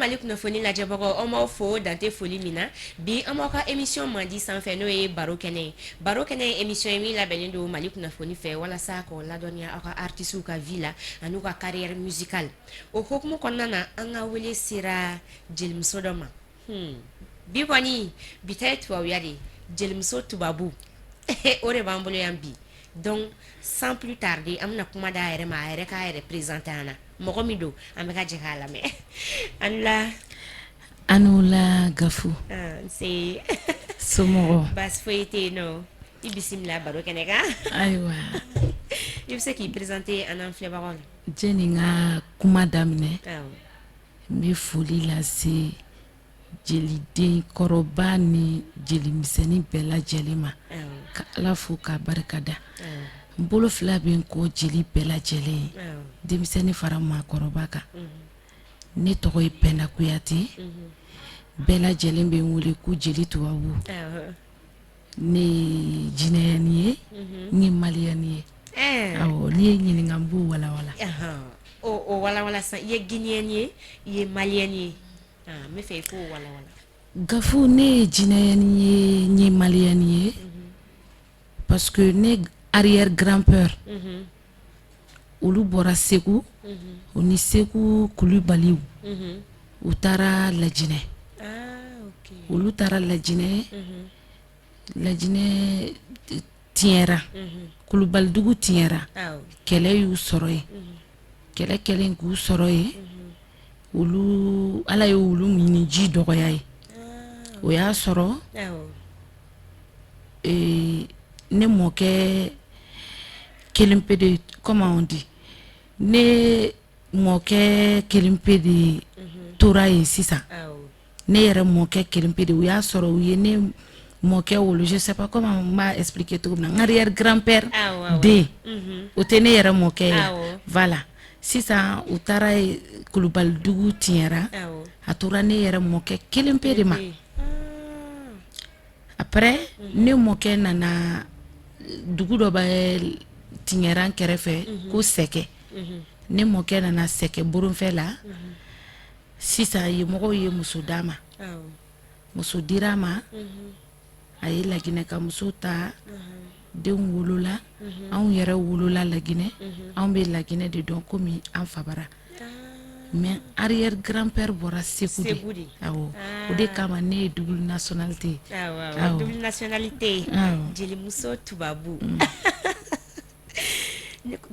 Mali kunnafoni lajɛbagaw, an b'aw fo dan tɛ foli min na. Bi, an b'aw ka émission mandi sanfɛ, n'o ye Baro Kɛnɛ ye. Baro Kɛnɛ ye émission ye min labɛnnen don Mali kunnafoni fɛ walasa k'aw ladɔnniya aw ka artistes ka vie la an'u ka carrière musicale. O hukumu kɔnɔna na, an ka wele sera jelimuso dɔ ma. Bi kɔni, bi ta ye tubabuya de ye. Jelimuso tubabu, o de b'an bolo yan bi. Donc, sans plus tarder, an bɛna kuma d'a yɛrɛ ma, a yɛrɛ k'a yɛrɛ présenter an na. Mɔgɔ min don, an bɛ ka jɛ k'a lamɛn. An la. A la, Gafu. Nse. Somɔgɔw? Baasi foyi tɛ yen nɔ. I bisimila Baro Kɛnɛ kan. Ayiwa. I bɛ se k'i présenter an n'an filɛbagaw la. Jɛni n ka kuma daminɛ, n bɛ foli lase jeliden kɔrɔba ni jelimisɛnnin bɛɛ lajɛlen ma, ka Ala fo k'a barika da. N bolo fila bɛ n kɔ jeli bɛɛ lajɛlen ye, denmisɛnnin fara maakɔrɔba kan. Ne tɔgɔ ye Pɛnda Kuyate, bɛɛ lajɛlen bɛ n wele ko jeli tubabu. Ne ye Guinéenne ye, n ye Malienne ye. Awɔ, n'i ye ɲininka, n b'o walawala. O walawala sisan. I ye Guinéenne ye, i ye Malienne ye, n bɛ fɛ i k'o walawala. Gafu, ne ye Guinéenne ye, n ye Malienne ye, parce que ne arrière grand-père, olu bɔra Segu, u ni Segu Kulubaliw, u taara Lajinɛ. Olu taara Lajinɛ, Lajinɛ tiɲɛra, Kulubalidugu tiɲɛra, kɛlɛ y'u sɔrɔ yen. Kɛlɛ kɛlen k'u sɔrɔ yen, olu, Ala ye olu ɲini ji dɔgɔya ye. O y'a sɔrɔ ne mɔkɛ kelen pe de, comment on dit, ne mɔkɛ kelen pe de tora yen sisan. Ne yɛrɛ mɔkɛ kelen pe de, u y'a sɔrɔ u ye ne mɔkɛ wolo, je sais pas comment n b'a expliquer cogo min na, n arrière grand-père den, o tɛ ne yɛrɛ mɔkɛ ye. Voilà, sisan u taara, Kulubalidugu tiɲɛra, a tora ne yɛrɛ mɔkɛ kelen pe de ma. Après, ne mɔkɛ nana dugu dɔ bɛ tiɲɛra kɛrɛfɛ ko Sɛkɛ. Ne mɔkɛ nana Sɛkɛ boronfɛ la. Sisan yen mɔgɔw ye muso d'a ma. Muso dira a ma, a ye Laginɛ ka muso ta, denw wolola, anw yɛrɛ wolola Laginɛ. Anw bɛ Laginɛ de dɔn komi an fabara, mais arrière grand-père bɔra Segu de. Awɔ, o de kama ne ye double nationalité ye. Awɔ, double nationalité, jelimuso tubabu.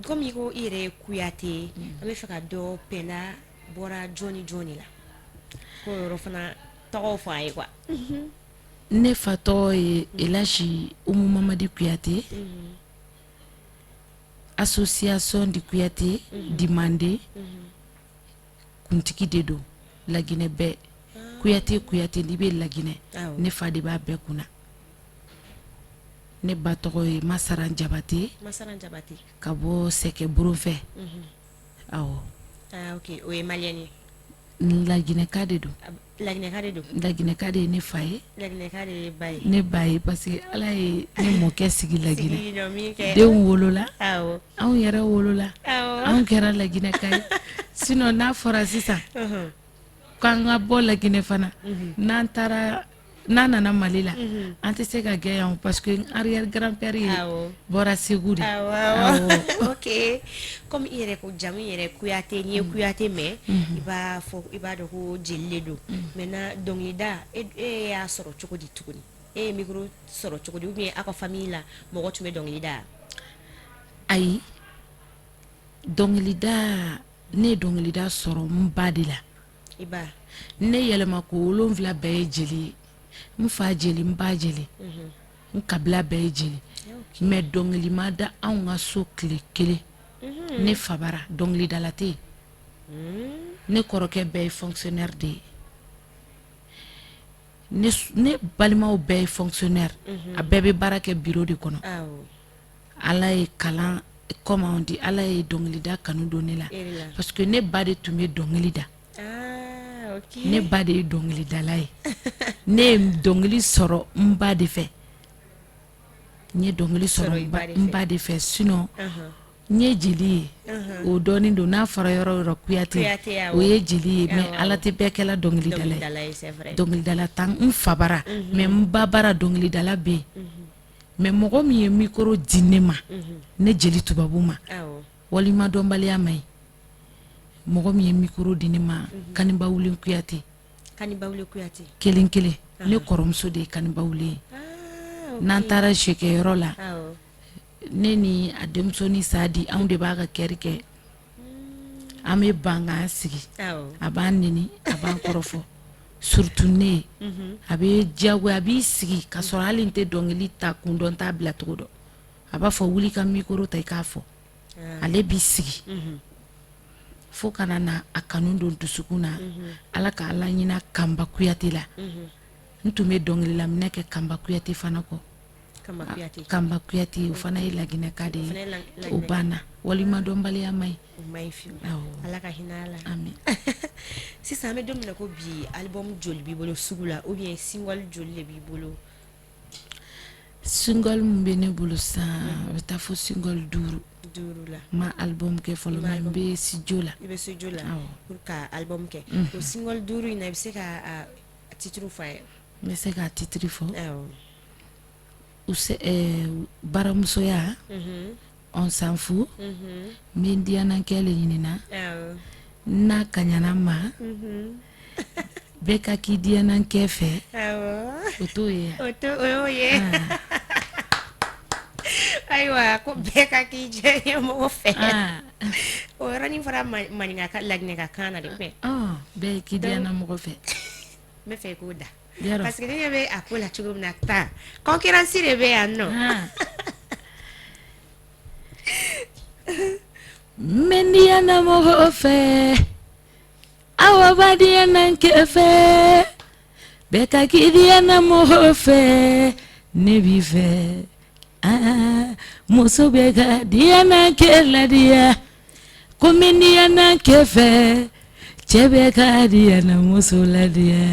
Komi i ko i yɛrɛ ye Kuyate ye, an bɛ fɛ ka dɔn Pɛnda bɔra jɔn ni jɔn de la, k'o yɔrɔ fana tɔgɔw fɔ an ye quoi. Ne fa tɔgɔ ye Elaji Umu Mamadi Kuyate, Association de Kuyate di Mande kuntigi de don. Laginɛ bɛɛ, Kuyate, Kuyate n'i bɛ Laginɛ, ne fa de b'a bɛɛ kunna. Ne ba tɔgɔ ye Masaran Jabate ka bɔ Sɛkɛ Boronfɛ. Awɔ. Ok, o ye Malienne ye. Laginɛka de don. Laginɛka de don. Laginɛka de ye ne fa ye. Laginɛka de ye ba ye. Ne ba ye, parce que Ala ye ne mɔkɛ sigi Laginɛ, denw wolola, anw yɛrɛ wolola, anw kɛra Laginɛka ye. Sinon n'a fɔra sisan k'an ka bɔ Laginɛ fana, n'an taara, n'an nana Mali la, an tɛ se ka gɛn yan, parce que arrière grand-père ye bɔra Segu de. Ok, comme i yɛrɛ ko jamu yɛrɛ Kuyate, n'i ye Kuyate mɛn, i b'a fɔ, i b'a dɔn ko jeli de don. Maintenant, dɔnkilida, e y'a sɔrɔ cogo di tuguni? E ye micro sɔrɔ cogo di? Ou bien aw ka famille la, mɔgɔ tun bɛ dɔnkili da? Ayi, dɔnkilida, ne ye dɔnkilida sɔrɔ n ba de la. I ba. Ne yɛlɛma ko 7 bɛɛ ye jeli ye. N fa jeli, n ba jeli, n kabila bɛɛ ye jeli, mais dɔnkili ma da anw ka so tile kelen. Ne fabara, dɔnkilidala tɛ yen. Ne kɔrɔkɛ bɛɛ ye fonctionnaire de ye. Ne balimaw bɛɛ ye fonctionnaire, a bɛɛ bɛ baara kɛ bureau de kɔnɔ. Ala ye kalan, comment on dit, Ala ye dɔnkilida kanu don ne la, parce que ne ba de tun bɛ dɔnkili da. Ne ba de ye dɔnkilidala ye. Ne ye dɔnkili sɔrɔ n ba de fɛ. N ye dɔnkili sɔrɔ n ba de fɛ. Sinon N ye jeli ye, o dɔnnen don. N'a fɔra yɔrɔ o yɔrɔ Kuyate, o ye jeli ye. Mais Ala tɛ bɛɛ kɛla dɔnkilidala ye. Dɔnkilidala tɛ n fa bara, mais n ba bara dɔnkilidala bɛ yen. Mais mɔgɔ min ye micro di ne ma, ne jeli tubabu ma, walima dɔnbaliya ma ɲi, mɔgɔ min ye micro di ne ma, Kaniba Wule Kuyate. Kelen kelen, ne kɔrɔmuso de ye Kaniba Wule ye. N'an taara sekɛyɔrɔ la, ne ni a denmusonin Sadi, anw de b'a ka chœur kɛ. An bɛ ban k'an sigi, a b'an neni, a b'an kɔrɔfɔ, surtout ne ye. A bɛ diyagoya, a b'i sigi ka sɔrɔ hali n tɛ dɔnkili ta kun dɔn, n t'a bila cogo dɔn. A b'a fɔ: "Wuli ka micro ta, i k'a fɔ." Ale b'i sigi fo kana na a kanu don dusukun na. Ala ka Ala ɲina Kanba Kuyate la. N tun bɛ dɔnkililaminɛ kɛ Kanba Kuyate fana kɔ. Kanba Kuyate, o fana ye Laginɛka de ye. O banna, walima dɔnbaliya ma ɲi. Ala ka hinɛ a la. Sisan, an bɛ don min na ko bi, album joli b'i bolo sugu la, ou bien single joli de b'i bolo? Single min bɛ ne bolo sisan, a bɛ taa fo single 5. 5 la. N ma album kɛ fɔlɔ, mais n bɛ studio la. I bɛ studio la pour ka album kɛ. O single 5 in na, i bɛ se ka a titre fɔ an ye? N bɛ se k'a titre fɔ. Baramusoya, on s'en fout, n bɛ n diyanankɛ le ɲinina, n'a kaɲana ma, bɛɛ ka k'i diyanankɛ fɛ. O t'o ye? O t'o, o y'o ye. Ayiwa, ko bɛɛ ka k'i diyaɲɛmɔgɔ fɛ, o yɔrɔnin fɔra maninka Laginɛka kan na de. Bɛɛ k'i diyanamɔgɔ fɛ. N bɛ fɛ i k'o da, parce que ne ɲɛ bɛ a ko la cogo min na tan, concurrence de bɛ yan nɔ. N bɛ n diyanamɔgɔ fɛ, awa b'a diyanankɛ fɛ, bɛɛ ka k'i diyanamɔgɔ fɛ, ne b'i fɛ. Muso bɛ ka diyanankɛ ladiya, ko n bɛ n diyanankɛ fɛ, cɛ bɛ ka diyanamuso ladiya.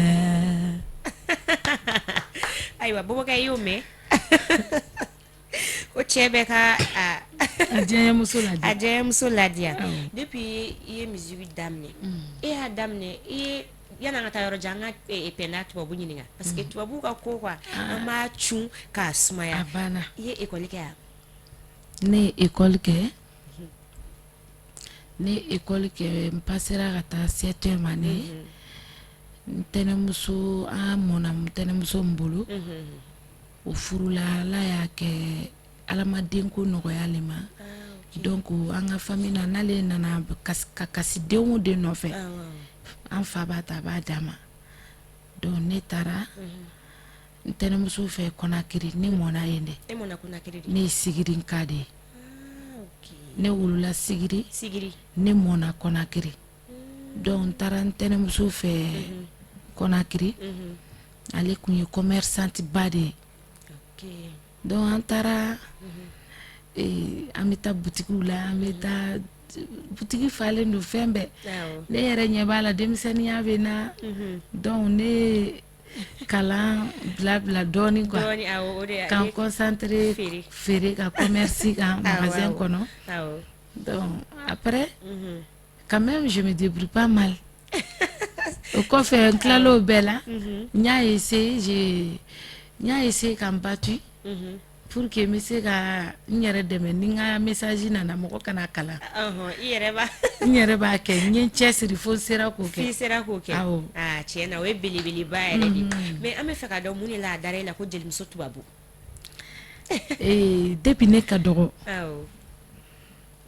Ayiwa, bɔbɔkɛ, i y'o mɛn ko cɛ bɛ ka a diyaɲɛmuso ladiya. A diyaɲɛmuso ladiya. Depuis i ye musique daminɛ, e y'a daminɛ, i ye, yan'an ka taa yɔrɔ jan, an ka Pɛnda tubabu ɲininka, parce que tubabu ka ko quoi, an b'a cun k'a sumaya. A banna. I ye école kɛ yan? Ne ye école kɛ, ne ye école kɛ, n passera ka taa septième année. N tɛnɛmuso, an mɔna n tɛnɛmuso min bolo, o furula. Ala y'a kɛ, Ala ma denko nɔgɔya ale ma. Donc an ka famille na, n'ale nana ka kasi den o den nɔfɛ, an fa b'a ta, a b'a d'a ma. Donc ne taara n tɛnɛmuso fɛ Kɔnakiri. Ne mɔna yen de. Ne ye Sigirinka de ye. Ne wolola Sigiri, ne mɔna Kɔnakiri. Donc n taara n tɛnɛmuso fɛ Kɔnakiri. Ale tun ye commerçante ba de ye. Donc an taara, an bɛ taa butigiw la, an bɛ taa butigi falen don fɛn bɛɛ. Ne yɛrɛ ɲɛ b'a la, denmisɛnninya bɛ n na. Donc ne ye kalan bila bila dɔɔnin quoi, ka n concentrer feere ka commerce kan, magasin kɔnɔ. Donc après, quand même, je me débrouille pas mal. O kɔfɛ, n tilala o bɛɛ la, n y'a essayé, n y'a essayé ka n battu pour que n bɛ se ka n yɛrɛ dɛmɛ. Ni n ka message nana, mɔgɔ kana kalan, n yɛrɛ b'a kɛ. N ye n cɛsiri fo n sera k'o kɛ. F'i sera k'o kɛ. Awɔ. Aa, tiɲɛ na, o ye belebeleba yɛrɛ de. Mais an bɛ fɛ ka dɔn mun de la a dara e la ko jelimuso tubabu. Ee, depuis ne ka dɔgɔ,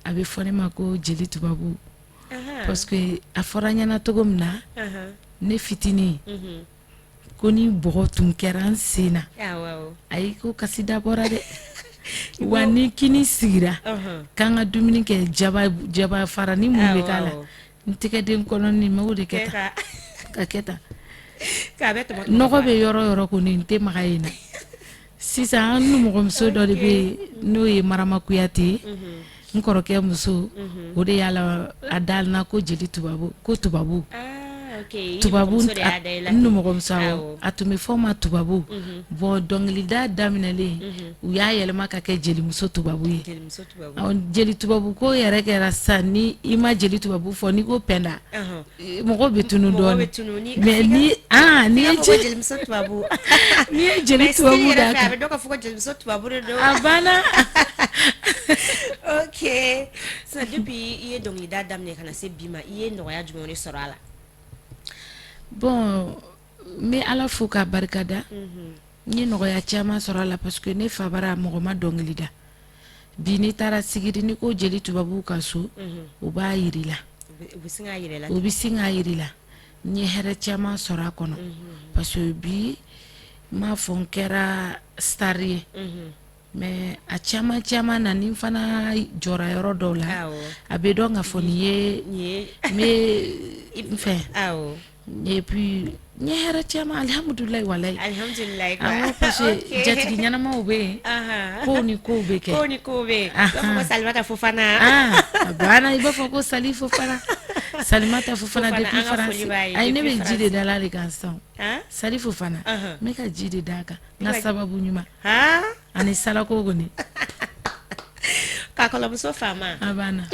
a bɛ fɔ ne ma ko jeli tubabu, parce que a fɔra n ɲɛna cogo min na, ne fitinin, ko ni bɔgɔ tun kɛra n sen na, ayi, ko kasi dabɔra dɛ. Wa ni kini sigira k'an ka dumuni kɛ, jaba jaba farani mun bɛ k'a la, n tɛgɛden kɔnɔ ni n b'o de kɛ tan ka kɛ tan. Nɔgɔ bɛ yɔrɔ yɔrɔ kɔni, n tɛ maga yen na. Sisan, an nimɔgɔmuso dɔ de bɛ yen, n'o ye Marama Kuyate ye, n kɔrɔkɛ muso, o de y'a la a da na ko jeli tubabu, ko tubabu. Tubabu n nimɔgɔmuso, a tun bɛ fɔ ma tubabu. Bon, dɔnkilida daminɛlen, u y'a yɛlɛma ka kɛ jelimuso tubabu ye. Jeli tubabu ko yɛrɛ kɛra sisan, ni i ma jeli tubabu fɔ, n'i ko Pɛnda, mɔgɔ bɛ tunun dɔɔnin. Mais ni n'i ye n'i ye jeli tubabu da, a bɛ dɔn k'a fɔ ko jelimuso tubabu de don. A banna. Ok, sisan, depuis i ye dɔnkilida daminɛ ka na se bi ma, i ye nɔgɔya jumɛnw de sɔrɔ a la? Bon, n bɛ Ala fo k'a barikada. N ye nɔgɔya caman sɔrɔ a la parce que ne fa bara, mɔgɔ ma dɔnkili da. Bi n'i taara Sigiri, n'i ko jeli tubabuw ka so, u b'a yir'i la, u bɛ sin k'a yir'i la. N ye hɛrɛ caman sɔrɔ a kɔnɔ parce que bi, n m'a fɔ n kɛra star ye, mais a caman caman na, ni n fana jɔra yɔrɔ dɔw la, a bɛ dɔn k'a fɔ nin ye n bɛ n fɛ. Et puis n ye hɛrɛ caman, alihamudulilayi, walayi. Alihamudulilayi. Awɔ, parce que jatigi ɲɛnamaw bɛ yen, kow ni kow bɛ kɛ. Kow ni kow bɛ yen. I b'a fɔ ko Salimata Fofana. A banna, i b'a fɔ ko Sali Fofana, Salimata Fofana depuis France. Ayi, ne bɛ ji de da la de kan sisan. Sali Fofana, n bɛ ka ji de d'a kan n ka sababu ɲuman ani salako kɔni. Ka kɔlɔmuso faama. A banna.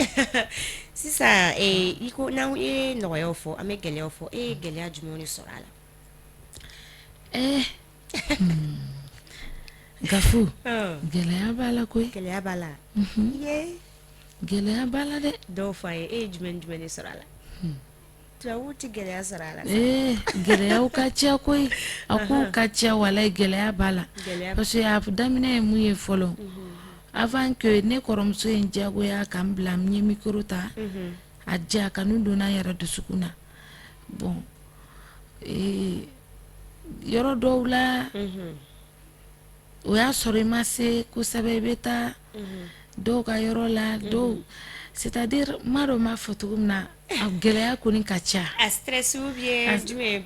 Sisan, i ko n'an ye nɔgɔyaw fɔ, an bɛ gɛlɛyaw fɔ. E ye gɛlɛya jumɛnw de sɔrɔ a la? Gafu, gɛlɛya b'a la koyi. Gɛlɛya b'a la. Gɛlɛya b'a la dɛ. Dɔw fɔ an ye, e ye jumɛn jumɛn de sɔrɔ a la? Tubabuw tɛ gɛlɛya sɔrɔ a la. Ee, gɛlɛyaw ka ca koyi, a kow ka ca, walayi, gɛlɛya b'a la parce que a daminɛ ye mun ye fɔlɔ, avant que ne kɔrɔmuso ye n diyagoya ka n bila n ye micro ta, a diya kanu donna n yɛrɛ dusukun na. Bon, ee, yɔrɔ dɔw la, o y'a sɔrɔ i ma se kosɛbɛ, i bɛ taa dɔw ka yɔrɔ la, dɔw, c'est à dire, n m'a dɔn n b'a fɔ cogo min na, a gɛlɛya kɔni ka ca. A stress ou bien jumɛn?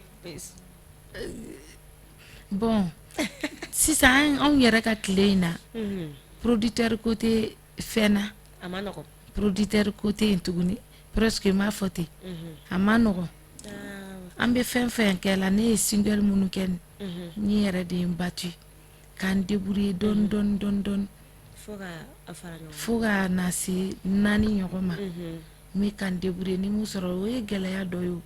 Bon, sisan anw yɛrɛ ka tile in na, producteur ko tɛ fɛn na. A ma nɔgɔn. Producteur ko tɛ yen tuguni presque, n b'a fɔ ten, a ma nɔgɔn. An bɛ fɛn fɛn kɛ la, ne ye single minnu kɛ nin, n yɛrɛ de ye n battu ka n débrouiller dɔɔni dɔɔni dɔɔni dɔɔni fo ka na se 4 ɲɔgɔn ma. N bɛ ka n débrouiller ni mun sɔrɔ, o ye gɛlɛya dɔ ye. O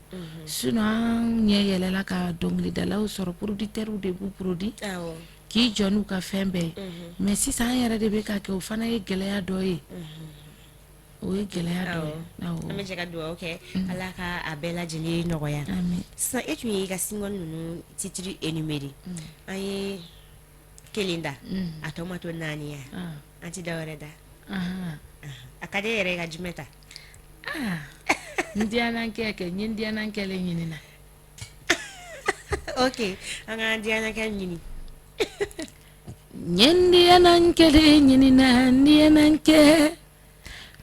sinon, an ɲɛ yɛlɛla ka dɔnkilidalaw sɔrɔ, producteurs de b'u produit k'i jɔ n'u ka fɛn bɛɛ ye. Mais sisan, an yɛrɛ de bɛ ka kɛ, o fana ye gɛlɛya dɔ ye, o ye gɛlɛya dɔ ye. An bɛ jɛ ka dugawu kɛ, Ala ka a bɛɛ lajɛlen nɔgɔya. Sisan, e tun ye i ka single ninnu titre énuméré, an ye kelen da, a tɔ ma to 4 ye, an tɛ da wɛrɛ da. A ka di e yɛrɛ ye ka jumɛn ta? N diyanankɛ kɛ, n ye n diyanankɛ le ɲini na. Ok, an ka diyanankɛ ɲini. N ye n diyanankɛ le ɲini na, n diyanankɛ,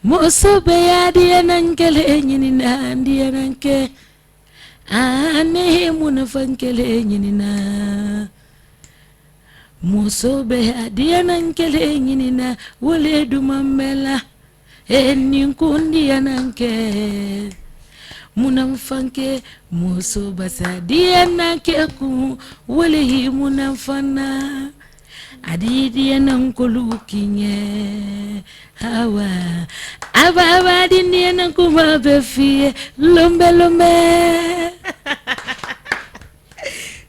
muso bɛɛ y'a diyanankɛ le ɲini na, n diyanankɛ, aa, ne ye munafankɛ le ɲini na, muso bɛɛ y'a diyanankɛ le ɲini na, wele duman bɛɛ la e nin kun diyanankɛ, munafankɛ, muso basa diyanankɛ kun wele munafana a di diyanankolu kiɲɛ hawa ababa di diyanankuma bɛ f'i ye lɔnbɛ lɔnbɛ.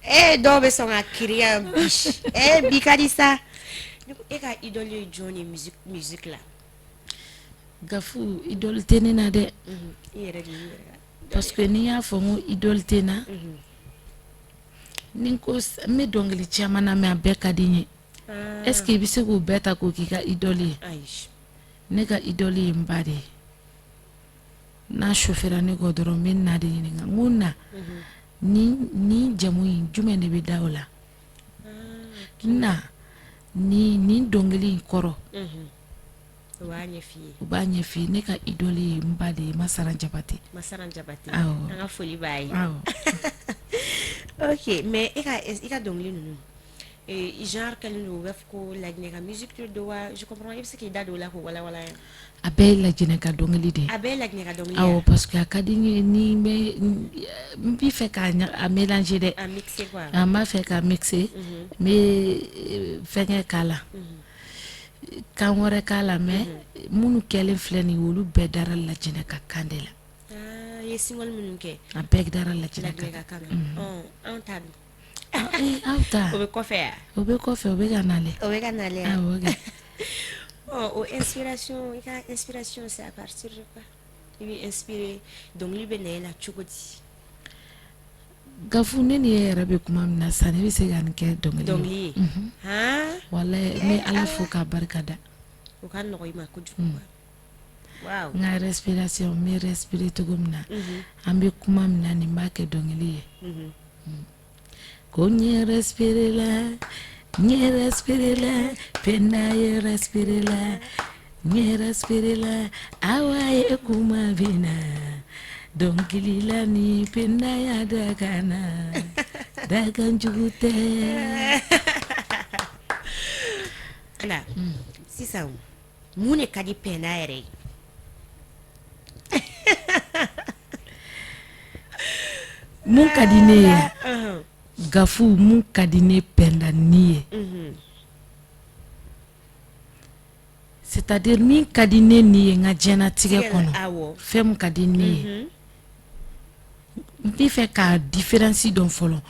E dɔw bɛ sɔn ka kiriya bi, e bi ka di sa. E ka idole ye jɔn ye musique la? Gafu, idole tɛ ne na dɛ. I yɛrɛ de y'i yɛrɛ. Parce que n'i y'a fɔ n ko idole tɛ n na, ni ko n bɛ dɔnkili caman na, mais a bɛɛ ka di n ye. Est ce que i bɛ se k'o bɛɛ ta k'o k'i ka idole ye? Ne ka idole ye n ba de ye. N'a sofera ne kɔ dɔrɔn, n bɛ na de ɲininka, n ko na ni jamu in, jumɛn de bɛ da o la? N na ni dɔnkili in kɔrɔ, u b'a ɲɛf'i ye. U b'a ɲɛf'i ye. Ne ka idole ye n ba de ye, Masaran Jabate. Masaran Jabate, an ka foli b'a ye. Ok, mais e ka dɔnkili ninnu Genre kɛlen don u b'a fɔ ko laginɛ ka musique de don wa? Je comprends, i bɛ se k'i da don o la k'o walawala an ye. A bɛɛ ye laginɛ ka dɔnkili de ye. A bɛɛ ye laginɛ ka dɔnkili ye. Awɔ, parce que a ka di n ye ni n bɛ n b'i fɛ k'a a mélanger dɛ. A mixer quoi. N b'a fɛ k'a mixer. N bɛ fɛnkɛ k'a la. Kan wɛrɛ k'a la, mais minnu kɛlen filɛ nin ye, olu bɛɛ dara laginɛ ka kan de la. Aa, i ye single minnu kɛ. A bɛɛ dara laginɛ ka kan na. Ɔ, anw ta dun? Aw ta. O bɛ kɔfɛ wa? O bɛ kɔfɛ, o bɛ ka nalen. O bɛ ka nalen. Awɔ kɛ. Ɔ, o inspiration, i ka inspiration, c'est à partir de quoi? I bɛ inspirer, dɔnkili bɛ na e la cogo di? Gafu, ne ni e yɛrɛ bɛ kuma min na sisan, ne bɛ se ka nin kɛ dɔnkili ye. Dɔnkili ye. Han. Walayi, n bɛ Ala fo k'a barika da. O ka nɔgɔ i ma kojugu quoi. Waaw. N ka respiration, n bɛ respirer cogo min na, an bɛ kuma min na nin b'a kɛ dɔnkili ye. Ko n ye respirer la, n ye respirer la, Penda ye respirer la, n ye respirer la, awa ye kuma bɛ na, dɔnkili la ni Penda ya dakan na, dakan jugu tɛ. Ala, sisan mun de ka di Penda yɛrɛ ye? Mun ka di ne ye? Gafu, mun ka di ne Penda ni ye, c'est-à-dire min ka di ne ni ye n ka diɲɛnatigɛ kɔnɔ, fɛn min ka di ne ye, n b'i fɛ ka différence dɔn fɔlɔ,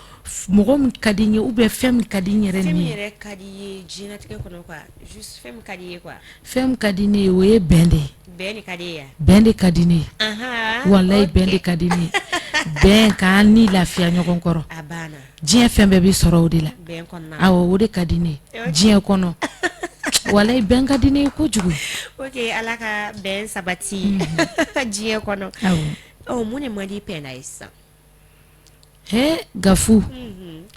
mɔgɔ min ka di n ye ou bien fɛn min ka di n yɛrɛ ni ye. Fɛn min yɛrɛ ka di i ye diɲɛnatigɛ kɔnɔ quoi, juste fɛn min ka di i ye quoi. Fɛn min ka di ne ye, o ye bɛn de ye. Bɛn de ka di e ye. Bɛn de ka di ne ye. Walayi, bɛn de ka di ne ye, bɛn, k'an ni lafiya ɲɔgɔn kɔrɔ. A banna. Diɲɛ fɛn bɛɛ bɛ sɔrɔ o de la. Bɛn kɔnɔna. Awɔ, o de ka di ne ye diɲɛ kɔnɔ. Walayi, bɛn ka di ne ye kojugu. Ok, Ala ka bɛn sabati diɲɛ kɔnɔ. Awɔ. Ɔ, mun de man di Penda ye sisan? He Gafu,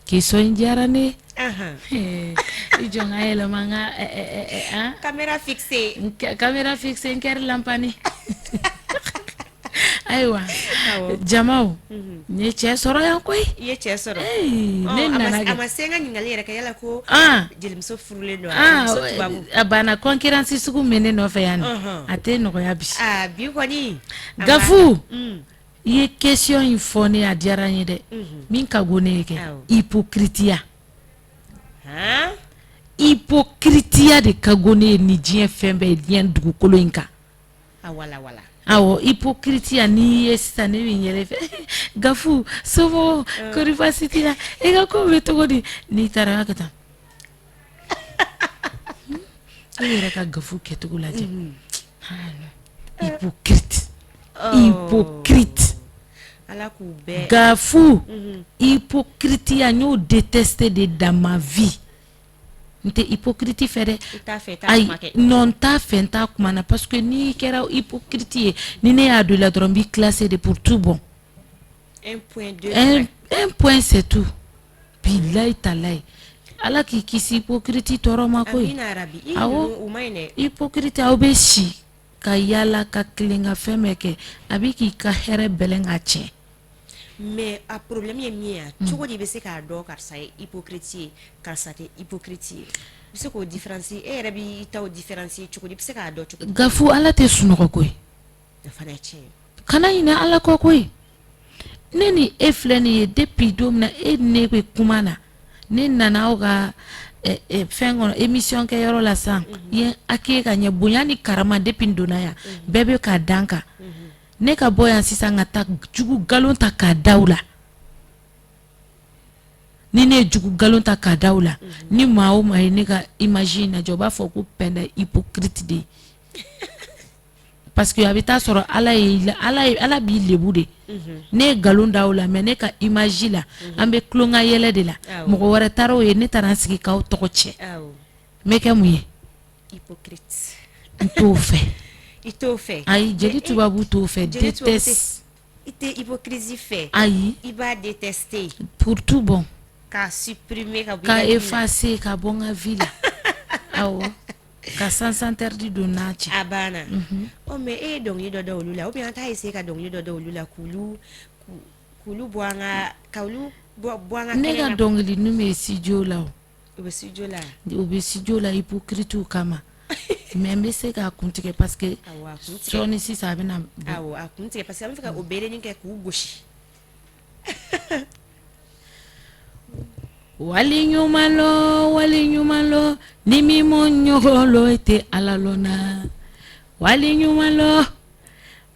question in diyara ne ye. I jɔ n ka yɛlɛma n ka caméra fixée. Caméra fixée, n kɛra lanpani. Ayiwa jamaw, n ye cɛ sɔrɔ yan koyi. I ye cɛ sɔrɔ. Ne nana a ma se n ka ɲininkali yɛrɛ kɛ yala ko jelimuso furulen don. A banna, concurrence sugu min ne nɔfɛ yan, a tɛ nɔgɔya bi. Aa, bi kɔni. Gafu, i ye question in fɔ ne, a diyara n ye dɛ. Min ka go ne ye kɛ, hypocrite, hypocrite de ka go ne ye ni diɲɛ fɛn bɛɛ ye, diɲɛ dugukolo in kan. Awɔ, hypocrite. N'i ye sisan, ne bɛ n yɛrɛ fɛ, Gafu, somɔgɔw, kɔri baasi t'i la, i ka ko bɛ cogo di? N'i taara ka taa e yɛrɛ ka Gafu kɛcogo lajɛ, hypocrite, hypocrite. Ala k'u bɛɛ. Gafu, hypocrite, n y'o détester de dans ma vie. N tɛ hypocrite fɛ dɛ. Ayi, non, n t'a fɛ, n t'a kuma na, parce que n'i kɛra hypocrite ye, ni ne y'a don i la dɔrɔn, n b'i classer de pour tout bon. Un point, deux. Un point, c'est tout. Bilayi talayi, Ala k'i kisi hypocrite tɔɔrɔ ma koyi. Awɔ, hypocrite, aw bɛ si ka yaala ka tilen ka fɛn bɛɛ kɛ, a bɛ k'i ka hɛrɛ bɛlɛn ka tiɲɛ. Mais a problème ye min ye, cogo di i bɛ se k'a dɔn karisa ye hypocrite ye, karisa tɛ hypocrite ye? I bɛ se k'o différencier, e yɛrɛ b'i ta o différencier cogo di, i bɛ se k'a dɔn cogo di? Gafu, Ala tɛ sunɔgɔ koyi. O fana ye tiɲɛ ye. Kana ɲinɛ Ala kɔ koyi. Ne ni e filɛ nin ye, depuis don min na e ni ne bɛ kuma na, ne nana aw ka fɛn kɔnɔ, émission kɛyɔrɔ la sisan, i ye n accueillir ka ɲɛ, bonya ni karama. Depuis n donna yan, bɛɛ bɛ ka dan kan. Ne ka bɔ yan sisan ka taa jugu nkalon ta k'a da u la, ni ne ye jugu nkalon ta k'a da u la, ni maa o maa ye ne ka image in lajɛ, u b'a fɔ ko Penda hypocrite de ye, parce que a bɛ taa sɔrɔ Ala ye, Ala ye, Ala b'i lebu de. Ne ye nkalon da u la, mais ne ka image la, an bɛ tulon ka yɛlɛ de la. Mɔgɔ wɛrɛ taara o ye, ne taara n sigi k'aw tɔgɔ tiɲɛ, n bɛ kɛ mun ye? Hypocrite. N t'o fɛ. I t'o fɛ. Ayi, jeli tubabu t'o fɛ, déteste. I tɛ hypocrisie fɛ. Ayi. I b'a détester. Pour tout bon. K'a supprimer ka bɔ. Ka effacer ka bɔ n ka vie la. Awɔ. Ka sens interdit don n'a cɛ. A banna. Ɔ, mais e ye dɔnkili dɔ da olu la, ou bien an t'a essayer ka dɔnkili dɔ da olu la k'olu bɔ an ka, ka olu bɔ an ka. Ne ka dɔnkili ninnu bɛ studio la o. U bɛ studio la. U bɛ studio la hypocrite kama. Mais n bɛ se k'a kuntigɛ parce que sɔɔni sisan a bɛ na. Awɔ, a kuntigɛ parce que an bɛ fɛ ka o berenin kɛ k'u gosi. Wali ɲuman lɔn, wali ɲuman lɔn, ni min mɔ ɲɔgɔn lɔn, i tɛ Ala lɔn na. Wali ɲuman lɔn,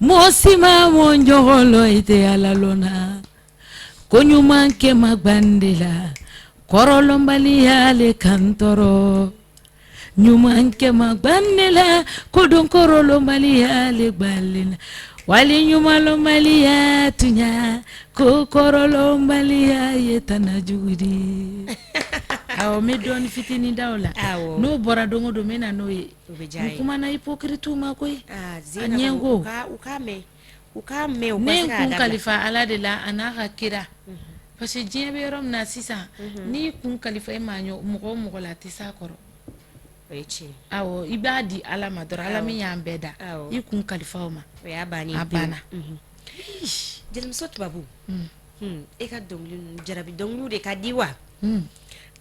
mɔgɔ si ma mɔ ɲɔgɔn lɔn, i tɛ Ala lɔn na. Ko ɲuman kɛ ma gbande la, kɔrɔlɔnbaliya le kan tɔɔrɔ. Ɲuman kɛ ma gbande la, ko don kɔrɔlɔnbaliya le gbalen na. Wali ɲuman lɔnbaliya tunya, ko kɔrɔlɔnbaliya ye tana jugu di. Awɔ, n bɛ dɔɔni fitinin da o la. N'o bɔra don o don, n bɛ na n'o ye. N kumana hypocrite ma koyi. A ɲɛngo. U k'a mɛn. U k'a mɛn, u ka se k'a dabila. Ne ye n kun kalifa Ala de la a n'a ka kira. Parce que diɲɛ bɛ yɔrɔ min na sisan, n'i kun kalifa i maa mɔgɔ o mɔgɔ la, a tɛ s'a kɔrɔ. O ye tiɲɛ. Awɔ, i b'a di Ala ma dɔrɔn, Ala min y'an bɛɛ da, i kun kalifa o ma. O y'a bannen ye. A banna. Jelimuso tubabu, e ka dɔnkili ninnu, jarabi dɔnkiliw de ka di wa?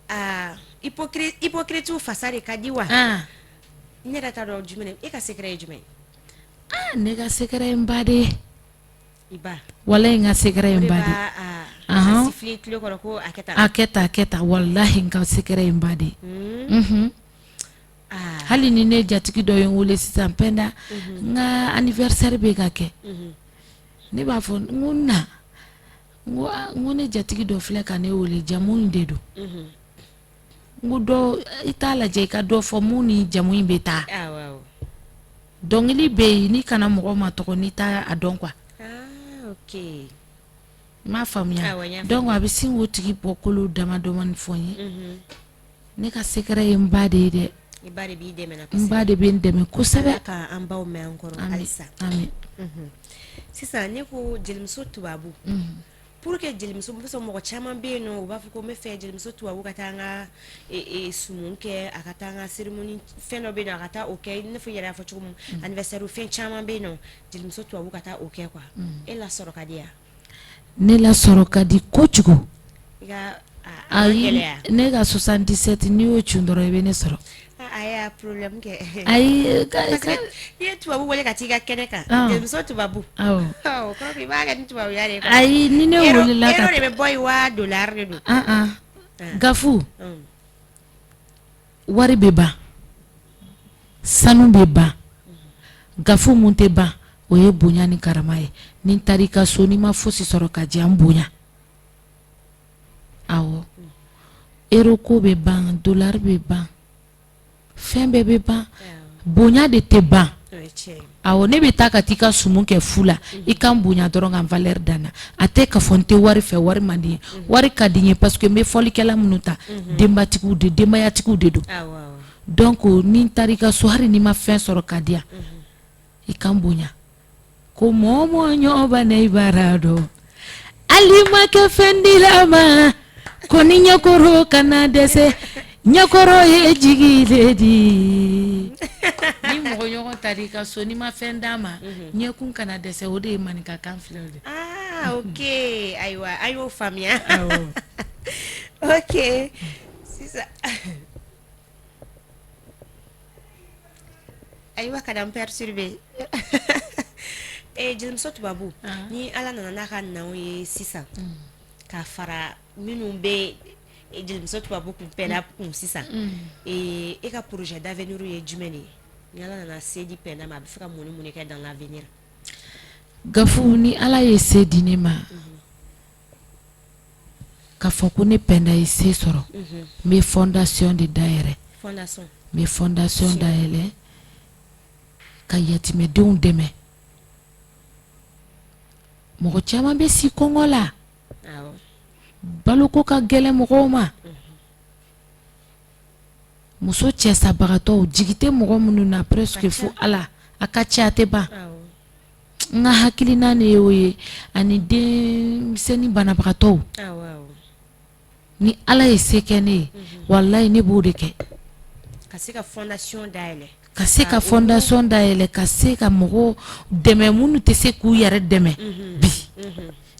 Aa, hypocrite fasa de ka di wa? Ne yɛrɛ t'a dɔn jumɛn, e ka secret ye jumɛn ye? Aa, ne ka secret ye n ba de ye. I ba. Walayi, n ka secret ye n ba de ye. A siffler tulo kɔrɔ ko a kɛ tan. A kɛ tan, a kɛ tan, walahi n ka secret ye n ba de ye. Unhun. Hali ni ne jatigi dɔ ye n wele sisan, Pɛnda, n ka anniversaire bɛ ka kɛ. Ne b'a fɔ n ko na, n ko ne jatigi dɔ filɛ ka ne wele, jamu in de don. N ko dɔ, i t'a lajɛ i ka dɔ fɔ mun ni jamu in bɛ taa. Dɔnkili bɛ yen, n'i kana mɔgɔ ma tɔgɔ n'i t'a a dɔn quoi. Ok. I m'a faamuya? Donc a bɛ sin k'o tigi bɔ kolo damadɔmani fɔ n ye. Ne ka secret ye n ba de ye dɛ. I ba de b'i dɛmɛ. N ba de bɛ n dɛmɛ kosɛbɛ. Ala ka an baw mɛn an kɔrɔ halisa. Amin. Sisan ne ko jelimuso tubabu. Pour que jelimuso, parce que mɔgɔ caman bɛ yen nɔ, u b'a fɔ ko n bɛ fɛ jelimuso tubabu ka taa an ka sumu kɛ, a ka taa an ka cérémonie fɛn dɔ bɛ yen nɔ, a ka taa o kɛ, i n'a fɔ i yɛrɛ y'a fɔ cogo min, anniversaire fɛn caman bɛ yen nɔ, jelimuso tubabu ka taa o kɛ quoi. E lasɔrɔ ka di yan? Ne lasɔrɔ ka di kojugu. I ka Ayi, ne ka 77, n'i y'o cun dɔrɔn, i bɛ ne sɔrɔ. A y'a problème kɛ. Ayi. N'i ye tubabu wele ka t'i ka kɛnɛ kan, jelimuso tubabu. Awɔ. O kɔrɔ i b'a kɛ ni tubabuya de ye. Ayi, ni ne welela ka. Euro de bɛ bɔ yen wa dollar de don? An an. Gafu. Wari bɛ ban. Sanu bɛ ban. Gafu mun tɛ ban, o ye bonya ni karama ye. Ni n taara i ka so, n'i ma fosi sɔrɔ ka di yan, n bonya. Awɔ, euro ko bɛ ban, dollar bɛ ban, fɛn bɛɛ bɛ ban, bonya de tɛ ban. Awɔ, ne bɛ taa ka t'i ka sumu kɛ fu la, i ka n bonya dɔrɔn, ka n valeur da n na. A tɛ k'a fɔ n tɛ wari fɛ, wari man di n ye, wari ka di n ye, parce que n bɛ fɔlikɛla minnu ta, denbatigiw de, denbayatigiw de don. Donc ni n taara i ka so, hali n'i ma fɛn sɔrɔ ka di yan, i ka n bonya. Ko mɔgɔ mɔgɔ ɲɔgɔn ba ne bara dɔn, hali ma kɛ fɛn dila ma ko ni ɲɛkɔrɔ kana dɛsɛ, ɲɛkɔrɔ ye jigi le di. Ni mɔgɔ ɲɔgɔn taara i ka so, n'i ma fɛn d'a ma, ɲɛkun kana dɛsɛ, o de ye maninkakan filɛ o de. Ah, ok, ayiwa, an y'o faamuya. Ok, sisan ayiwa, kana n perturber. Eh, jelimuso tubabu, ni Ala nana n'a ka naw ye sisan, ka fara minnu bɛ jelimuso tubabu kun Pɛnda kun sisan, e ka projet d'avenir ye jumɛn de ye? Ni Ala nana se di Pɛnda ma, a bɛ fɛ ka mun ni mun de kɛ dans l'avenir? Gafu, ni Ala ye se di ne ma, k'a fɔ ko ne Pɛnda ye se sɔrɔ, n bɛ fondation de dayɛlɛ. Fondation. N bɛ fondation dayɛlɛ ka yatimɛdenw dɛmɛ. Mɔgɔ caman bɛ si kɔngɔ la, baloko ka gɛlɛn mɔgɔw ma, muso cɛsabagatɔw, jigi tɛ mɔgɔ minnu na presque fo Ala, a ka ca, a tɛ ban. N ka hakilina de y'o ye, ani denmisɛnnin banabagatɔw. Ni Ala ye se kɛ ne ye, walayi, ne b'o de kɛ. Ka se ka fondation dayɛlɛ. Ka se ka fondation dayɛlɛ, ka se ka mɔgɔw dɛmɛ minnu tɛ se k'u yɛrɛ dɛmɛ bi.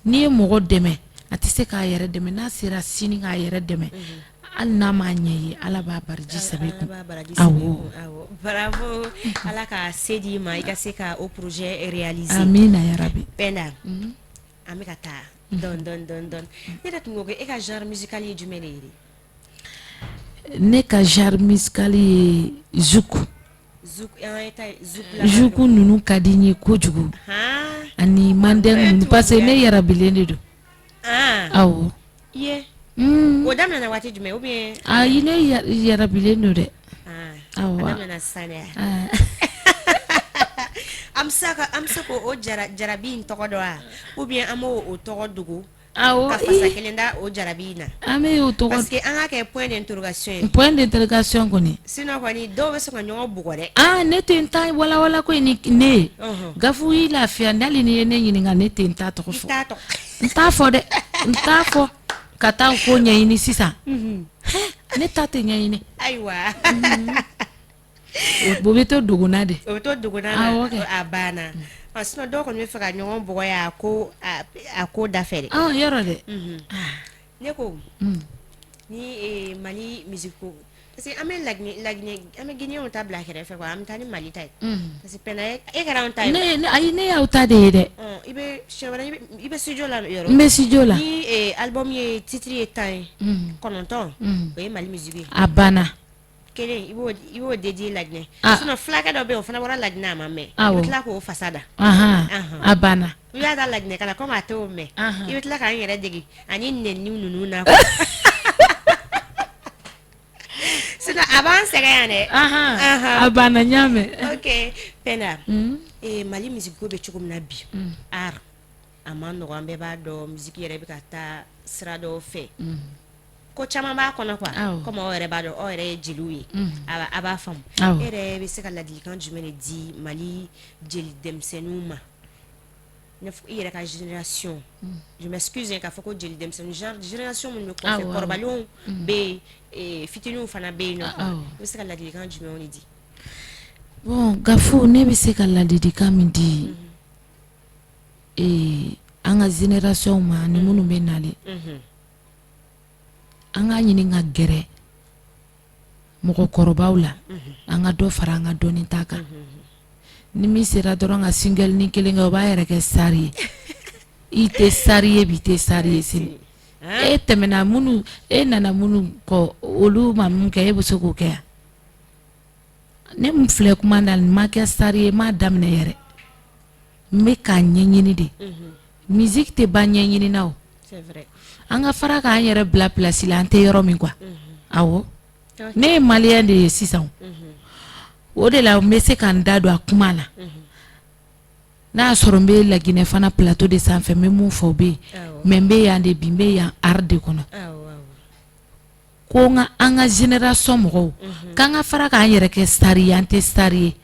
N'i ye mɔgɔ dɛmɛ, a tɛ se k'a yɛrɛ dɛmɛ, n'a sera sini k'a yɛrɛ dɛmɛ. Hali n'a m'a ɲɛ ye, Ala b'a baraji sɛbɛn i kun. Awɔ, bravo, Ala ka se d'i ma i ka se ka o projet réaliser. Amina yarabi. Penda, an bɛ ka taa dɔɔni dɔɔni dɔɔni dɔɔni. Ne yɛrɛ tun ko ko e ka genre musical ye jumɛn de ye? Ne ka genre musical ye zouk. Zouk ninnu ka di n ye kojugu ani mandeng ninnu parce que ne yarabilen de don. Awɔ. O daminɛna waati jumɛn ou bien? Ayi, ne yarabilen don dɛ. Awɔ. A daminɛna sisan de. An bɛ se k'o jarabi in tɔgɔ dɔn wa ou bien an b'o tɔgɔ dogo? Awɔ. Ka fasa kelen da o jarabi in na. An bɛ o tɔgɔ parce que an k'a kɛ point d'interrogation ye. Point d'interrogation kɔni. Sinon kɔni dɔw bɛ sɔn ka ɲɔgɔn bugɔ dɛ. Aa, ne tɛ n ta walawala ko ni ne ye. Gafu y'i lafiya, hali n'i ye ne ɲininka, ne tɛ n ta tɔgɔ fɔ. I t'a tɔgɔ. N t'a fɔ dɛ, n t'a fɔ ka taa ko ɲɛɲini sisan. Ne ta tɛ ɲɛɲini. Ayiwa. O bɛ to dogona de. O bɛ to dogona na, a banna. Sinon dɔw kɔni bɛ fɛ ka ɲɔgɔn bugɔ yan a ko da fɛ dɛ. Yɔrɔ dɛ. Ne ko ni Mali musique ko parce que an bɛ Laginɛ, an bɛ Guinéenw ta bila kɛrɛfɛ quoi, an bɛ taa ni Mali ta ye. Parce que Penda e kɛra anw ta ye. Ne ayi, ne y'aw ta de ye dɛ. I bɛ siɲɛ wɛrɛ i bɛ studio la yɔrɔ. N bɛ studio la. Ni album ye titre ye 10 ye, 9 o ye Mali musique ye. A banna. Kelen i b'o dédié Laginɛ. Sinon fulakɛ dɔ bɛ yen, o fana bɔra Laginɛ, a ma mɛn. I bɛ tila k'o fasa da. A banna. I b'a da Laginɛ kan komi a t'o mɛn. I bɛ tila k'an yɛrɛ dege ani nɛni ninnu na. Sinon a b'an sɛgɛn yan dɛ. A banna, n y'a mɛn. Ok Penda, Mali musique ko bɛ cogo min na bi, art a man nɔgɔn, an bɛɛ b'a dɔn musique yɛrɛ bɛ ka taa sira dɔw fɛ. Ko caman b'a kɔnɔ quoi, comme aw yɛrɛ b'a dɔn, aw yɛrɛ ye jeliw ye, a b'a faamu. E yɛrɛ bɛ se ka ladilikan jumɛn de di Mali jeli denmisɛnninw ma? I yɛrɛ ka génération, je m'excuse k'a fɔ ko jeli denmisɛnnin, genre génération minnu bɛ kɔfɛ, kɔrɔbalenw bɛ yen, fitininw fana bɛ yen nɔ, i bɛ se ka ladilikan jumɛnw de di? Bon Gafu, ne bɛ se ka ladilikan min di an ka génération ma ani minnu bɛ nalen, an k'a ɲini ka gɛrɛ mɔgɔkɔrɔbaw la, an ka dɔ fara an ka dɔnni ta kan. Ni min sera dɔrɔn ka single ni kelen kɛ, o b'a yɛrɛ kɛ star ye. I tɛ star ye bi, i tɛ star ye sini. E tɛmɛna minnu, e nana minnu kɔ, olu ma mun kɛ, e bɛ se k'o kɛ yan? Ne min filɛ kuma na, nin ma kɛ star ye, n m'a daminɛ yɛrɛ, n bɛ k'a ɲɛɲini de. Musique tɛ ban ɲɛɲini na o. An ka fara k'an yɛrɛ bila place la, an tɛ yɔrɔ min quoi. Awɔ, ne ye malien de ye sisan, o de la n bɛ se ka n da don a kuma la. N'a y'a sɔrɔ n bɛ Laginɛ fana plateau de sanfɛ, n bɛ mun fɔ o bɛ yen, mais n bɛ yan de bi, n bɛ yan art de kɔnɔ. Ko n ka an ka génération mɔgɔw k'an ka fara k'an yɛrɛ kɛ star ye, an tɛ star ye.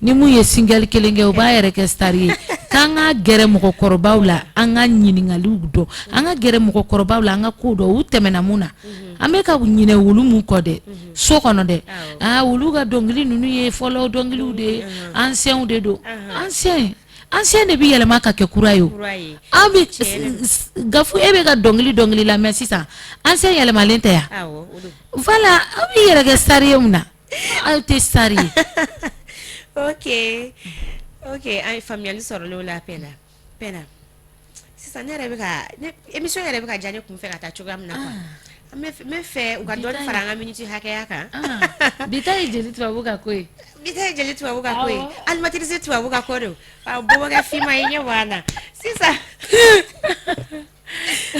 Ni mun ye single kelen kɛ, o b'a yɛrɛ kɛ star ye. K'an ka gɛrɛ mɔgɔkɔrɔbaw la, an ka ɲininkaliw dɔn, an ka gɛrɛ mɔgɔkɔrɔbaw la, an ka kow dɔn, u tɛmɛna mun na, an bɛ ka ɲinɛ olu mun kɔ dɛ so kɔnɔ dɛ. Aa, olu ka dɔnkili ninnu ye fɔlɔ dɔnkiliw de ye, ancienw de don. Ancien de bɛ yɛlɛma ka kɛ kura ye o. An bɛ Gafu, e bɛ ka dɔnkili lamɛn sisan, ancien yɛlɛmalen tɛ yan. Voilà, aw b'i yɛrɛ kɛ star ye mun na? Aw tɛ star ye. Ok, an ye faamuyali sɔrɔ o la. Penda, sisan ne yɛrɛ bɛ ka émission yɛrɛ bɛ ka diya ne kun fɛ ka taa cogoya min na quoi, n bɛ fɛ u ka dɔɔni fara an ka minute hakɛya kan. Bi ta ye jeli tubabu ka ko ye. Bi ta ye jeli tubabu ka ko ye, animatrice tubabu ka ko don. Bɔbɔkɛ finma i ɲɛ bɔ an na sisan.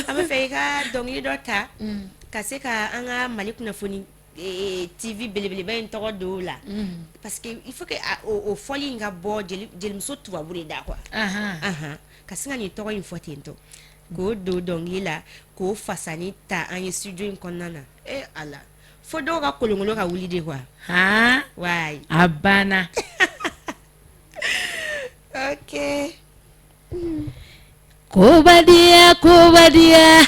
An bɛ fɛ i ka dɔnkili dɔ ta ka se ka an ka Mali kunnafoni TV belebeleba in tɔgɔ don o la, parce que il faut que o fɔli in ka bɔ jelimuso tubabu de da quoi, ka sin ka nin tɔgɔ in fɔ ten tɔ, k'o don dɔnkili la, k'o fasani ta an ye studio in kɔnɔna na. E Ala, fo dɔw ka kolonkolon ka wuli de quoi. Wayi. A banna. Ok. Kobadiya, kobadiya,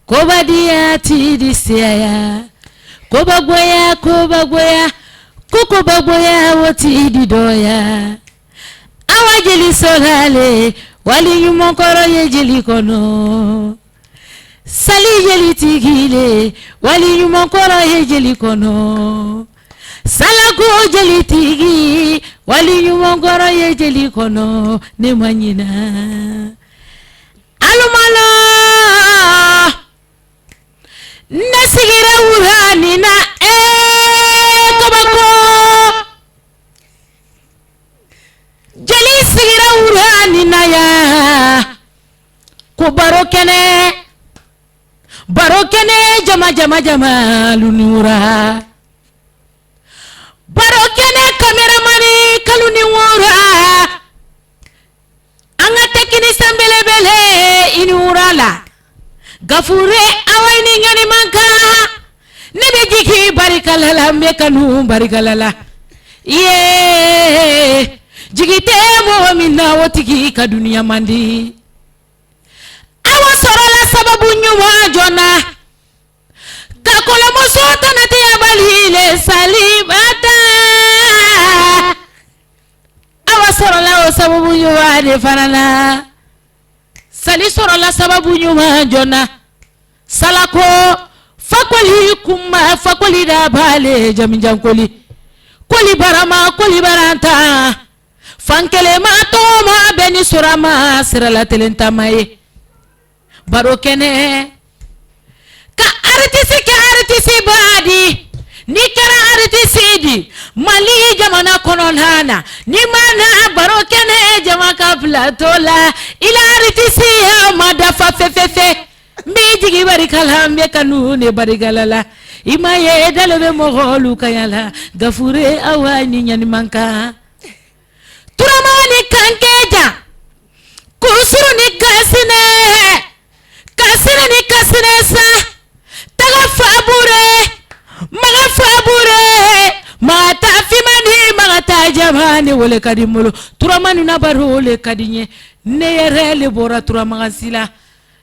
kobadiya ti di siyaya, kobagoya, kobagoya, ko kobagoya o ti di dɔya. Awa jeli sɔrɔle wali ɲumankɔrɔ ye jeli kɔnɔ. Sali jelitigi le wali ɲuman kɔrɔ ye jeli kɔnɔ Salako jelitigi wali ɲuman kɔrɔ ye jeli kɔnɔ ne ma ɲina alumala ne sigira wula nin na ee kabako jeli sigira wula nin na yan ko baro kɛnɛ baro kɛnɛ jama jama jama lunura baro kɛnɛ kameramani kalo ni wura an ka technicien belebele i ni wura la gafure awa i ni ɲaniman kan ne bɛ jigi barika la n bɛ kanu barika la ye jigi tɛ mɔgɔ min na o tigi ka dunuya man di awa sɔrɔla sababu ɲuman joona ka kɔlɔmuso tana tɛ bali le salibata awa sɔrɔla o sababu ɲuman de fana la sali sɔrɔla sababu ɲuman joona salako fakoli kunba fakoli dabale jamijankoli koli barama koli baranta fankelenma tɔgɔma bɛ ni surama sirala telentama ye baro kɛnɛ ka aritisi kɛ aritisi ba di n'i kɛra aritisi di mali jamana kɔnɔna na n'i ma na baro kɛnɛ jama ka plateau la i la aritisiya ma dafa fefefe n b'i jigi barika la n bɛ kanu ne barika la la i ma ye dale bɛ mɔgɔlu kaya la gafure awa ni ɲaniman kan turama ni kankeja kusuru ni kasinɛ kasinɛ ni kasinɛ sa taga fabure maga fabure mata fima ni magata jama ni wole ka di n bolo turama ni na baro le ka di n ye ne yɛrɛ le bɔra turamagasi la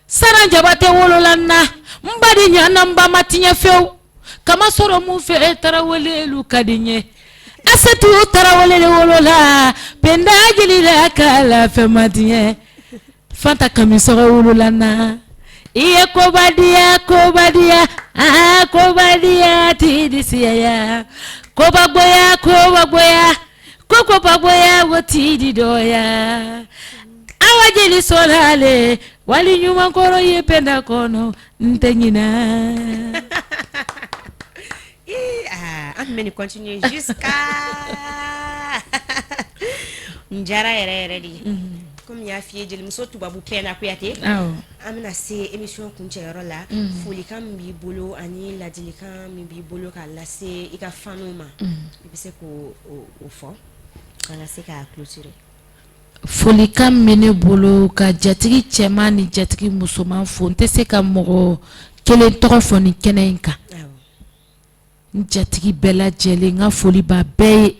saran jabatɛ wolola n na n ba di ɲana n ba ma tiɲɛ fewu kama sɔrɔ mun fɛ tarawelelu ka di n ye asetu tarawele le wolola penda jeli la k'a la fɛn ma tiɲɛ fanta kamisɔgɔ wolola n na i ye koba diya koba diya aa koba diya ti di siyaya koba gboya koba gboya ko koba gboya wo ti di dɔya awa jeli sɔrɔla wali ɲuman kɔrɔ ye penda kɔnɔ n tɛ ɲinɛ an tun bɛ nin continuer jusqu'à nin diyara yɛrɛ yɛrɛ de ye komi n y'a f'i ye jelimuso tubabu Pɛnda Kuyate an bɛna se émission kuncɛyɔrɔ la folikan min b'i bolo ani ladilikan min b'i bolo k'a lase i ka fanw ma i bɛ se k'o fɔ an ka se k'a clôturer Folikan min bɛ ne bolo ka jatigi cɛman ni jatigi musoman fo n tɛ se ka mɔgɔ kelen tɔgɔ fɔ nin kɛnɛ in kan n jatigi bɛɛ lajɛlen n ka foli b'a bɛɛ ye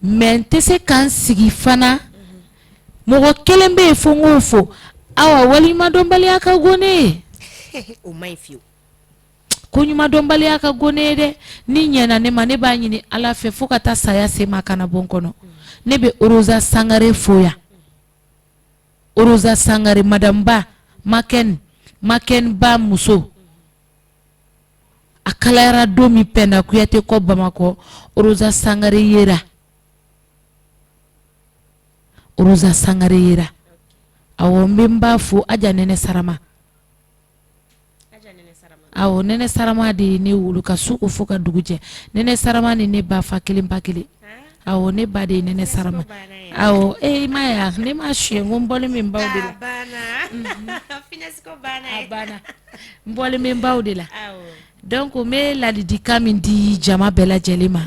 mais n tɛ se ka n sigi fana mɔgɔ kelen bɛ yen fo n k'o fo awa waleɲumandɔnbaliya ka go ne ye o man ɲi fiyewu ko ɲumandɔnbaliya ka go ne ye dɛ ni ɲɛna ne ma ne b'a ɲini ala fɛ fo ka taa saya se ma kana bɔ n kɔnɔ ne bɛ Rosa Sangare fo yan Rosa Sangare madame ba Makɛn Makɛn ba muso a kalayara don min Pɛnda Kuyate kɔ Bamakɔ Rosa Sangare yera Rosa Sangare yera awɔ n bɛ n ba fo Aja Nɛnɛ Sarama awɔ Nɛnɛ Sarama de ye ne wolo ka su ko fo ka dugu jɛ Nɛnɛ Sarama ni ne ba fa kelen ba kelen awɔ ne ba de ye Nɛnɛ Sarama awɔ e ma ye ne ma suɲɛ ko n bɔlen bɛ n baw de la a banna n bɔlen bɛ n baw de la donc n bɛ ladilikan min di jama bɛɛ lajɛlen ma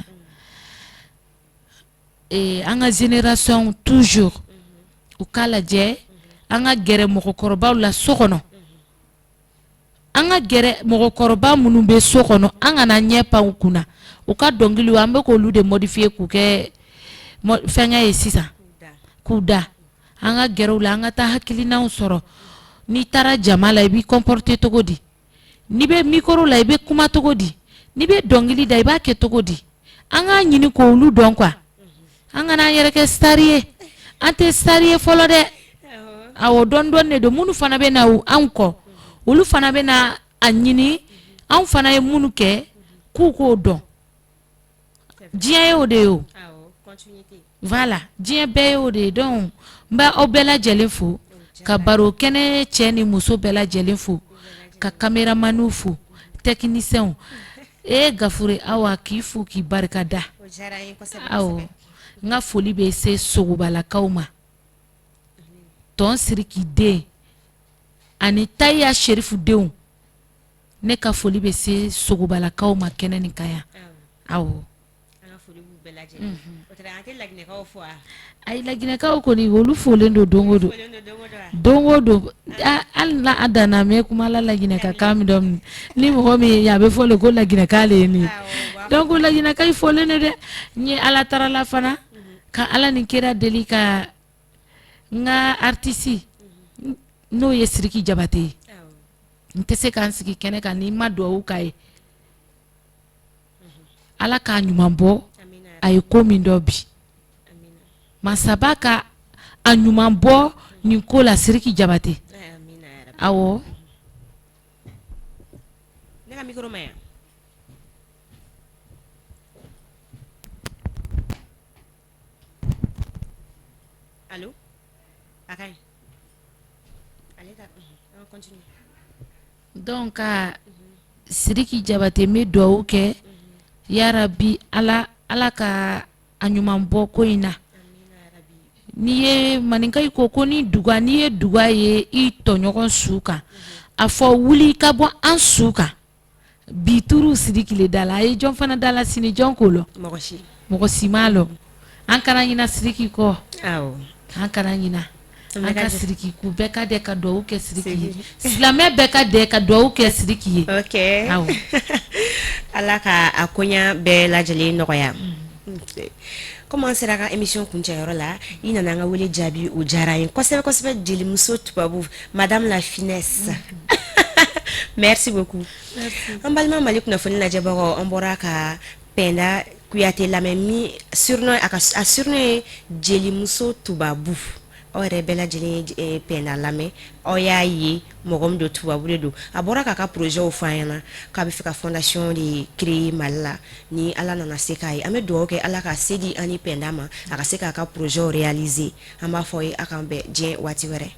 an ka génération toujours u k'a lajɛ an ka gɛrɛ mɔgɔkɔrɔbaw la so kɔnɔ an ka gɛrɛ mɔgɔkɔrɔba minnu bɛ so kɔnɔ an kana ɲɛ pan u kunna u ka dɔnkiliw an bɛ k'olu de modifier k'u kɛ fɛnkɛ ye sisan k'u da an ka gɛrɛ u la an ka taa hakilinaw sɔrɔ n'i taara jama la i b'i comporter cogo di n'i bɛ micro la i bɛ kuma cogo di n'i bɛ dɔnkili da i b'a kɛ cogo di an k'a ɲini k'olu dɔn quoi an kana an yɛrɛ kɛ star ye an tɛ star ye fɔlɔ dɛ. Awɔ, dɔɔni dɔɔni de don. Minnu fana bɛ na anw kɔ, olu fana bɛ na a ɲini anw fana ye minnu kɛ k'u k'o dɔn. Diɲɛ ye o de ye o. Voilà, diɲɛ bɛɛ ye o de ye. Donc n bɛ aw bɛɛ lajɛlen fo, ka baro kɛnɛ cɛ ni muso bɛɛ lajɛlen fo, ka caméramanw fo, technicienw. E Gafure, Awa, k'i fo k'i barika da. Awɔ, n ka foli bɛ se Sogobalakaw ma, tɔn Siriki den ani Taya Sherifu denw. Ne ka foli bɛ se Sogobalakaw ma kɛnɛ nin kan yan. Awɔ, ayi, Laginɛkaw kɔni, olu folen don don o don, don o don. Hali n'a a danna mɛ kuma la Laginɛka kan min dɔn, ni mɔgɔ min ye a bɛ fɔ le ko Laginɛka le ye nin ye. Donc Laginɛkaw folen don dɛ. N ye Ala tarala fana ka Ala ni kira deli ka n ka artiste, n'o ye Siriki Jabate ye. N tɛ se k'an sigi kɛnɛ kan ni n ma dugawu k'a ye, Ala k'a ɲuman bɔ a ye ko min dɔn bi. Masaba ka a ɲuman bɔ nin ko la, Siriki Jabate. Awɔ. Ne ka micro ma yan. Allo, a ka ɲi. Ale ta, an continue. Donc ka Siriki Jabate, n bɛ dugawu kɛ, yarabi Ala, Ala ka a ɲuman bɔ ko in na. N'i ye maninka ko ni duga, n'i ye duga ye i tɔɲɔgɔn su kan, a fɔ wuli ka bɔ an su kan. Bi turu Siriki le da la, a ye jɔn fana da la sini, jɔn k'o lɔn? Mɔgɔ si m'a lɔn. An kana ɲina Siriki kɔ, an kana ɲina an ka Siriki k'u bɛɛ ka dɛ ka dugawu kɛ Siriki ye. Silamɛ bɛɛ ka dɛ ka dugawu kɛ Siriki ye. Ok, Ala ka a koɲa bɛɛ lajɛlen nɔgɔya. Komi an sera ka émission kuncɛyɔrɔ la, i nana an ka wele jaabi, o diyara an ye kosɛbɛ kosɛbɛ. Jelimuso tubabu, madame la finesse, merci beaucoup. An balima Mali kunnafoni lajɛbagaw, an bɔra ka Pɛnda Kuyate lamɛn, min surnom, a ka a surnom ye jelimuso tubabu. Aw yɛrɛ bɛɛ lajɛlen ye Pɛnda lamɛn, aw y'a ye mɔgɔ min don, tubabu de don. A bɔra k'a ka projetw fɔ an ɲɛna k'a bɛ fɛ ka fondation de créer Mali la. Ni Ala nana se k'a ye, an bɛ dugawu kɛ Ala ka se di an ni Pɛnda ma, a ka se k'a ka projetw réaliser. An b'a fɔ aw ye, aw k'an bɛn diɲɛ waati wɛrɛ.